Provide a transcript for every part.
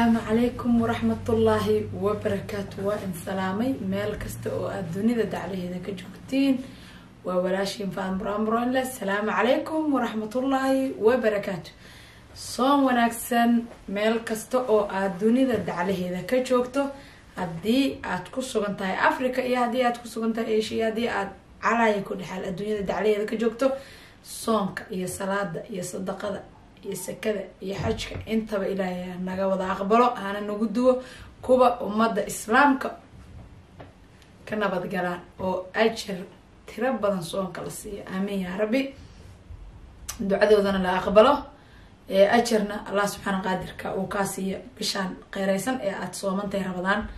Asalaamu calaykum waraxmatullaahi wabarakaatu. Waa in salaamay meel kasta oo aada dunida daclaheeda ka joogtiin. Waa walaashiin Faadmur Amroinle. Asalaamu calaykum waraxmatullaahi wabarakaatu. Soon wanaagsan meel kasta oo aada dunida daclaheeda ka joogto, haddii aad ku sugan tahay Africa iyo haddii aad ku sugan tahay Asia, haddii aad calaya ku dhexaal adduunyada daclaheeda ka joogto, soonka iyo salaada iyo sadaqada iyo sakada iyo xajka intaba Ilaahay naga wada aqbalo, hana nagu duwo kuwa ummadda Islaamka ka nabadgalaan oo ajar tiro badan soonka la siiyo. Aamiin yaa Rabbi. Ducadoodana la aqbalo, ajarna Allah subxaana qaadirka uu kaa siiyo bishaan qeyreysan ee aada soomantahay, Rabadaan.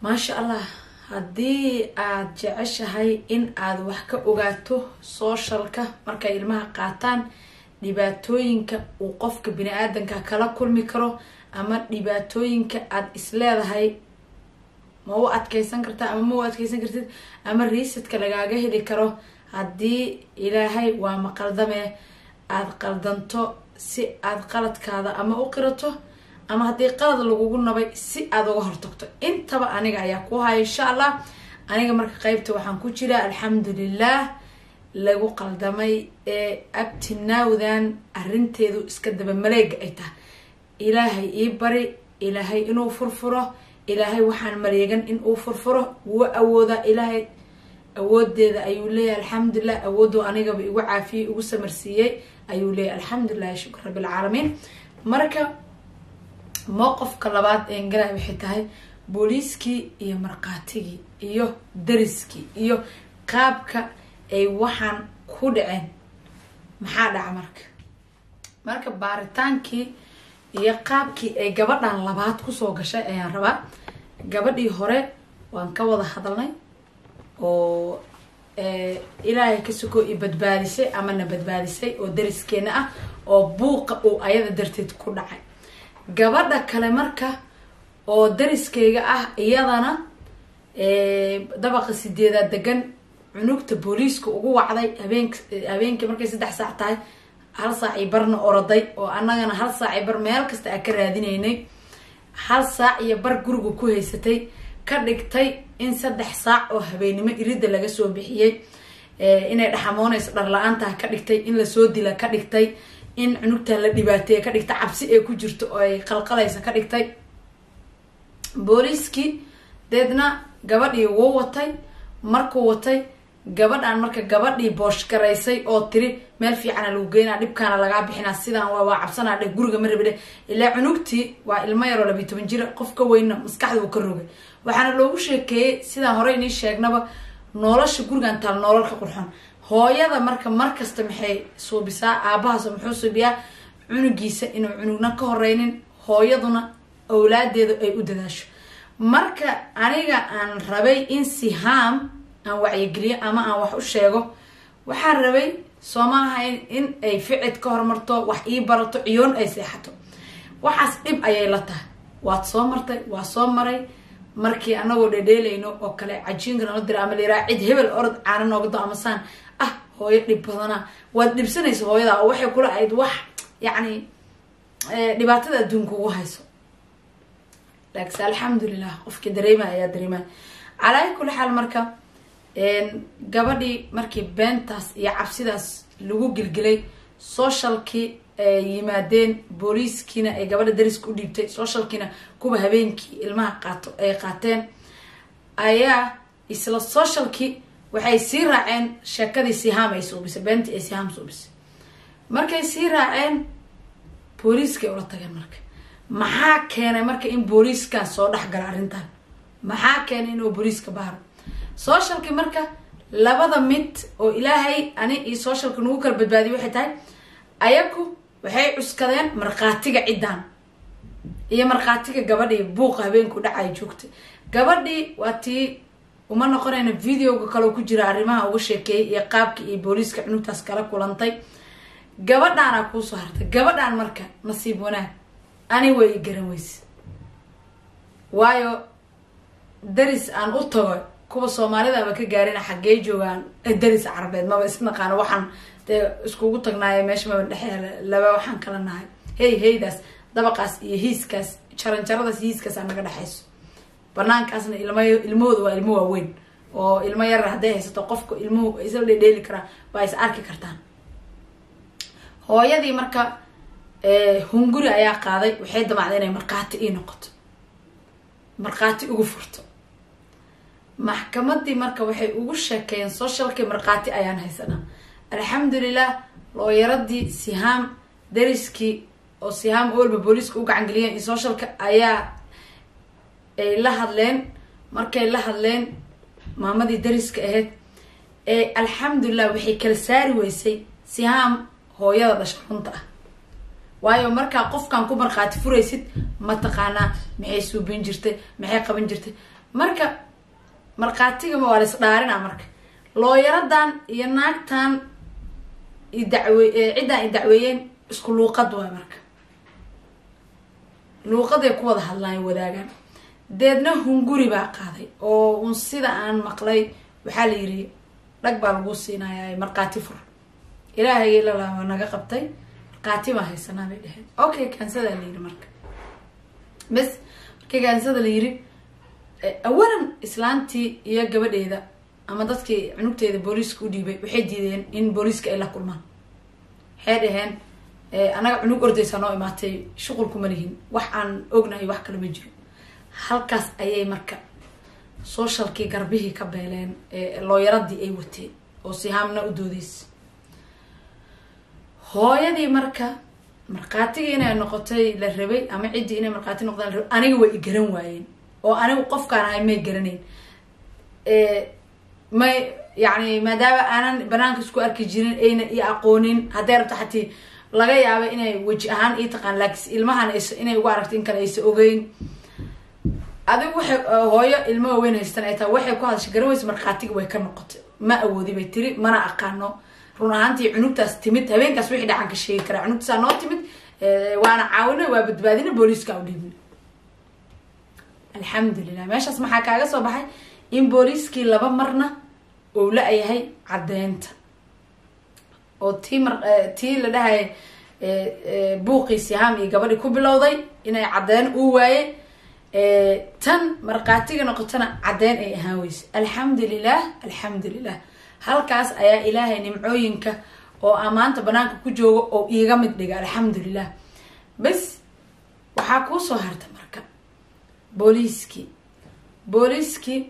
Maasha Allah. Haddii aada jeceshahay in aada wax ka ogaato socialka markay ilmaha qaataan, dhibaatooyinka uu qofka bini aadanka kala kulmi karo, ama dhibaatooyinka aada isleedahay ma u adkeysan kartaa ama ma u adkeysan kartid, ama riisadka lagaaga heli karo haddii Ilaahay waa maqaldame aada qaldanto, si aada qaladkaada ama u qirato, ama haddii qalad lagugu nabay si aada uga hortagto, intaba aniga ayaa ku haya, insha Allah. Aniga marka qeybta waxaan ku jiraa, alxamdulilah, lagu qaldamay ee abtinaawdan arrinteedu iska daba maleega ay tahay. Ilaahay ii bari, Ilaahay inuu furfuro, Ilaahay waxaan maleegan in uu furfuro wuu awoodaa. Ilaahay awoodeeda ayuu leeyahay, alxamdulilah. Awooduu anigaba igu caafiyey, igu samarsiiyey ayuu leeyahay, alxamdulilah, shukr rabbilcaalamiin. Marka mowqofka labaad een galay waxay tahay booliiskii iyo markhaatigii iyo dariskii iyo qaabka ay waxaan ku dhaceen. Maxaa dhaca marka baaritaankii iyo qaabkii ay gabadhan labaad kusoo gashay ayaan rabaa. Gabadhii hore waan ka wada hadalnay oo Ilaahay ka soko i badbaadisay ama na badbaadisay oo dariskeena ah oo buuqa uu ayada darteed ku dhacay. Gabadha kale marka oo dariskeyga ah, iyadana dabaqa 8aad degan, cunugta booliiska ugu wacday habeenk habeenkii markay 3 saac tahay, 1 saac iyo barna oroday, oo annagana 1 saac iyo bar meel kasta aan ka raadinaynay, 1 saac iyo bar guriga ku haysatay, ka dhigtay in 3 saac oo habeenimo iridda laga soo bixiyey, inay dhaxamoonayso, dhar la-aantaha ka dhigtay, in lasoo dila ka dhigtay, in cunugtan la dhibaateeye ka dhigtay, cabsi ay ku jirto oo ay qalqalaysa ka dhigtay. Booliiskii deedna gabadhii wuu watay. Markuu watay gabadhaan, marka gabadhii booshgaraysay oo tiri meel fiicana lagu geynaa, dhibkaana lagaa bixinaa, sidaan waa cabsanaa dheh, guriga ma rabi dheh, ilaa cunugtii waa ilmo yaroo 12 jira, qof ka weynna maskaxda uu ka rogay. Waxaana loogu sheekeeyey, sidaan horey inii sheegnaba, nolosha gurigan taal nolol ka qurxoon. Hooyada marka markasta maxay suubisaa? Aabahaas muxuu suubiyaa? Cunugiisa inuu cunugna ka horeynin, hooyaduna awlaadeeda ay u dadaasho. Marka aniga aan rabay in Sihaam aan wacyigeliyo ama aan wax u sheego, waxaan rabay soo maaha in ay ficid ka hormarto, wax ii barato, ciyoon ay seexato. Waxaas dhib ayay la tahay. Waad soo martay, waa soo maray. Markii anagoo dhedheelayno oo kale cajiinka nala dira ama layiraha cid hebel orod caana nooga do ama saan ah, hooyo dhib badana, waad dhibsanaysa hooyada oo waxay kula ahayd wax yacni dhibaatada adduunka ugu hayso. Laakiinse alxamdulilah, qofkii dareema ayaa dareemaya. Calaa kulli xaal, marka gabadhii markii beentaas iyo cabsidaas lagu gilgilay, socialkii ay yimaadeen, booliiskiina ay gabadha dariska u dhiibtay, socialkiina kuwa habeenkii ilmaha qaato ay qaateen, ayaa isla socialkii waxay sii raaceen sheekadii Sihaam ay suubisay, beentii ay Sihaam suubisay. Markay sii raaceen, booliiskay ula tageen. Marka maxaa keenay marka in booliiskan soo dhex gala arrintan? Maxaa keenay inuu booliiska baaro socialkii? Marka labada mid oo Ilaahay ani iyo socialka nagu kala badbaadiyay waxay tahay, ayaku waxay cuskadeen markhaatiga ciddaan iyo markhaatiga gabadhii buuqa habeenku dhacay joogtay. Gabadhii waa tii uma noqonayna, videoga kaloo ku jira arrimaha uga sheekeeyay iyo qaabka iyo booliiska cunugtaas kala kulantay. Gabadhaanaa kuusoo hartay. Gabadhaan marka nasiib wanaag ani way i garan weyse, waayo daris aan u tago kuwa Soomaalida aba ka gaarina, xaggee joogaan daris Carabeed? Maba isnaqaano. Waxaan dee iskugu tagnaaye meesha maba dhexe laba waxaan kala nahay. Hey, heydaas Dabaqaas iyo hiiskaas, jaranjaradaas iyo hiiskaas aa naga dhexayso. Banaankaasna ilma ilmahooda waa ilmo waaweyn oo ilmo yar hadday haysato, qofka ilmuhu isla dhedheeli karaa, waa is arki kartaan. Hooyadii marka hunguri ayaa qaaday. Waxay damacday inay markhaati ii noqoto, markhaati ugu furto maxkamadii. Marka waxay ugu sheekeeyeen socialkii, markhaati ayaan haysanaa. Alxamdulilah, looyaradii Sihaam, dariskii oo Sihaam olba booliiska u gacan geliyeen iyo socialka ayaa ay la hadleen. Markay la hadleen maamadii dariska ahayd ee, alxamdulilah, waxay kala saari weysay Sihaam hooyada dhasha runta ah. Waayo, markaa qofkan ku markhaati furaysid, mataqaanaa maxay suubin jirtay, maxay qaban jirtay? Marka markhaatigama waa la is dhaarinaa. Marka looyaradan iyo naagtan idacwe, ciddaan i dacweeyeen isku luuqad waay. Marka luuqaday ku wada hadlaan, wadaagaan. Deedna hunguri baa qaaday oo un sida aan maqlay waxaa la yiri, dhag baa lagu siinayaa, markhaati fur. Ilaahay lalaa waa naga qabtay, markhaati baan haysanaa bay dheheen. Okay, kaansadaa la yiri. Marka bes, markii kaansada la yiri, awalan islaantii iyo gabadheeda ama dadkii cunugteeda booliiska u dhiibay waxay diideen in booliiska ay la kulmaan. Waxay dhaheen, annaga cunug ordaysa noo imaatay, shuqulkuma lihin, wax aan ognahay wax kale ma jiro. Halkaas ayay marka socialkii garbihii ka beeleen looyaradii ay wateen oo Sihaamna u doodeysa. Hooyadii marka markhaatigii inay noqotay la rabay ama ciddii inay markhaati noqdaan la rabay, aniga way i garan waayeen oo anigu qofkaan ahay may garanayn. May yani, maadaama aanan banaanka isku arki jirin, ayna i aqoonin. Hadday rabto xatii laga yaaba inay weji ahaan ii taqaan, laakiin ilmahan inay ugu aragto in kale aysa ogeyn. Adigu waxay hooyo ilmo waaweyn haystan ay tahay, waxay ku hadashay garan weysa. Markhaatiga way ka noqotay, ma awoodi bay tiri, mana aqaano. Run ahaantii cunugtaas timid habeenkaas wixii dhacan ka sheegi karaa. Cunugtaasaa noo timid, waana caawinay, waa badbaadinay, booliiska u dhiibnay, alxamdulilah. Meeshaas maxaa kaaga soo baxay? In booliiskii laba marna uu la-yahay caddeynta oo tii mar tii la dhahay buuqii Sihaam iyo gabadhii ku bilowday inay caddeyn uu waaye, tan markhaatiga noqotona caddeyn ay ahaan weyse. Alxamdulilah, alxamdulilah. Halkaas ayaa Ilaahay nimcooyinka oo amaanta banaanka ku jooga oo iiga mid dhiga, alxamdulilah. Bes, waxaa kuusoo harta marka booliiskii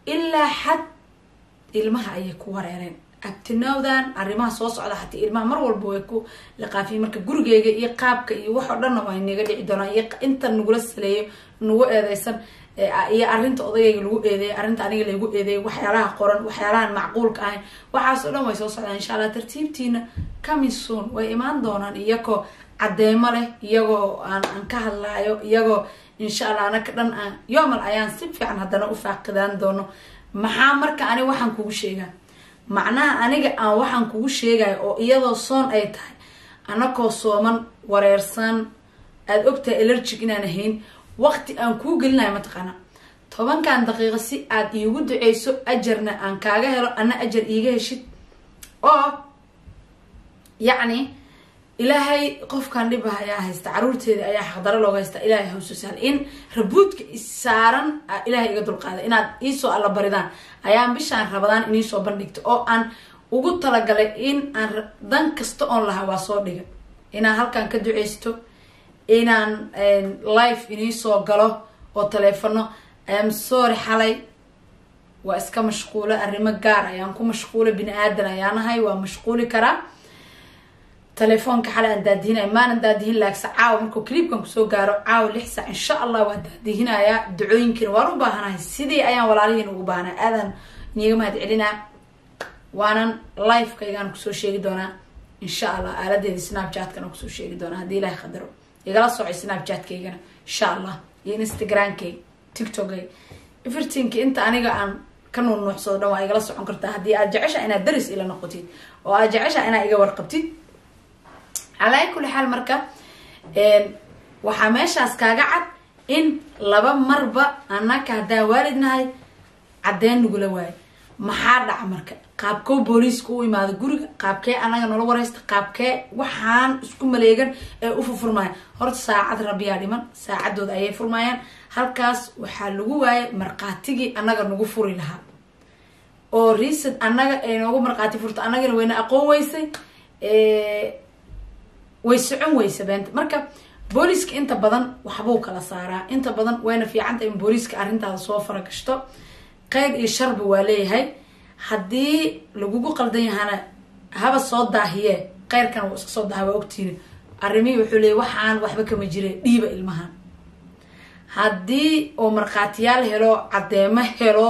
ilaa xad ilmaha ayay ku wareereen. Abtinowdan arrimaha soo socda xataa ilmaha mar walba way ku liqaafiyen. Marka gurigeyga iyo qaabka iyo wax oo dhanna waa naga dhici doonaa, iyo inta nagula saleeyo, nagu eedeysan, iyo arrinta odagayga lagu eedeeyay, arrinta aniga laygu eedeeyay, waxyaalaha qoran, waxyaalahan macquulka ahayn, waxaas oo dhan way soo socdaan, insha Allah. Tartiibtiina, coming soon, way imaan doonaan iyagoo cadeymo leh, iyagoo aan ka hadlaayo, iyagoo insha Allah anaka dhan aan yoomal ayaan si fiican haddana u faaqidaan doono. Maxaa marka ani waxaan kugu sheegaa, macnaha aniga aan waxaan kugu sheegayo oo iyadoo soon ay tahay, anakoo sooman, wareersan, aada ogtahay allergic inaan ahayn, waqti aan kuu gelinayo mataqaana 10-kan daqiiqo si aad iigu duceyso, ajarna aan kaaga helo, ana ajar iiga heshid, oo yacni Ilaahay qofkan dhiba ayaa haysta, caruurteeda ayaa xaqdaro looga haysta, Ilaahay hawso sahal in rabuudka isaaran, Ilaahay iga dulqaada, inaad iisoo alla baridaan ayaan bishaan rabadaan iniisoo bandhigto oo aan ugu talagalay in aan dan kasta oon lahaa waa soo dhiga, inaan halkan ka duceysto, inaan live iniisoo galo oo taleefano. Am sorry, xalay waa iska mashquulo, arrimo gaar ayaan ku mashquulay. Bini aadan ayaan ahay, waa mashquuli karaa. Telefoonka xalay aan daadihinaya maanan daadihin, laakse caawa markuu clipkan kusoo gaaro, caawa 6 saac, insha Allah, waa daadihinayaa. Ducooyinkiina waan u baahanahay, sidii ayaan walaalihiin ugu baahanahay. Aadaan iniga mahad celinaa, waanan livekaygaan kusoo sheegi doonaa, insha Allah. Aaladeeda Snapchatkana kusoo sheegi doonaa haddii Ilahay qadaro. Igala socay Snapchatkaygana, insha Allah, iyo Instagramkay, TikTokay, everything. Inta aniga aan ka nuunuuxsado dhan waa igala socon kartaa haddii aad jecesha inaad daris ila noqotid oo aad jecesha inaad iga warqabtid. Calaa kulli xaal, marka waxaa meeshaas kaaga cad in laba marba annaka haddaan waalidnahay caddeyn nagula waayo. Maxaa dhaca marka? Qaabkoo booliiska u imaada guriga? Qaabkee anaga nala wareysta? Qaabkee waxaan isku maleegan ee u furfurmaya? Horta saacad rabiyaa dhiman, saacadooda ayay furmayaan. Halkaas waxaa lagu waayay markhaatigii annaga nagu furi lahaa oo reason annaga ay noogu markhaati furto. Annagana wayna aqoon weysay, way socon weysa beenta. Marka booliiska inta badan waxbuu kala saaraa inta badan, wayna fiicanta in booliiska arrintaada soo faragashto. Kheyr iyo sharba waa leeyahay. Haddii lagugu qaldan yahana haba soo daahiye, kheyrkana wuu iska soo daaha. Waa ogtiini arrimihii wuxuu leeyay waxaan waxba kama jire, dhiiba ilmahan. Haddii oo markhaatiyaal helo, caddeemo helo,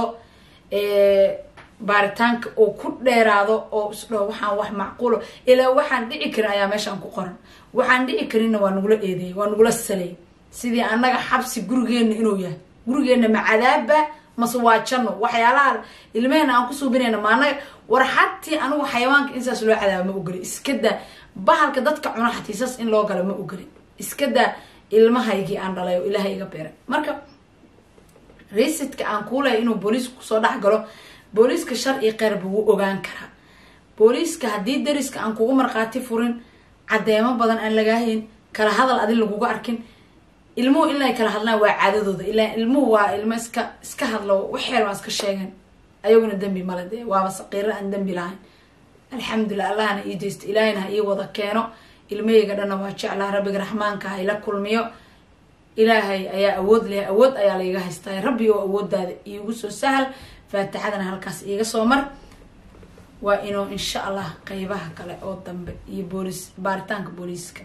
baaritaanka oo ku dheeraado oo isdhaho waxaan wax macquulo ilaa waxaan dhici karin ayaa meeshaan ku qoran, waxaan dhici karinna waa nagula eedeeyay, waa nagula saleeyay, sidii annaga xabsi gurigeena inuu yahay. Gurigeena ma cadaaba mase waa janno? Waxyaalaha ilmeheena aan ku suubinayna ma annaga? War xatii anigu xayawaanka in saas loo cadaaba ma ogoli. Iska daa bahalka dadka cuno, xatii saas in loo galo ma ogoli. Iska daa ilmahaygii aan dhalay oo Ilaahay iga beeray. Marka risitka aan kuulaya inuu booliisku kusoo dhex galo, booliiska shar iyo kheyr buu ogaan karaa. Booliiska haddii dariska aan kugu markhaati furin, caddeemo badan aan lagaa hayn, kala hadal adi laguga arkin, ilmuhu inay kala hadlaan waa caadadooda. Ilaa ilmuhu waa ilmo iska hadlo, waxeer waa iska sheegan, ayaguna dembi male dee, waaba saqiiro aan dembi lahayn. Alxamdulilah, Allahna ii deysto, Ilaahayna ha ii wada keeno. Ilmahayga dhanna waa jeclaa, Rabbiga Raxmaanka ha ila kulmiyo. Ilaahay ayaa awood leh, awood ayaa laiga haystaa. Rabbi oo awooddaada iigu soo sahal, faatixadana halkaas iiga soo mar. Waa inuu insha Allah qeybaha kale oo dambe iyo boolis baaritaanka booliiska.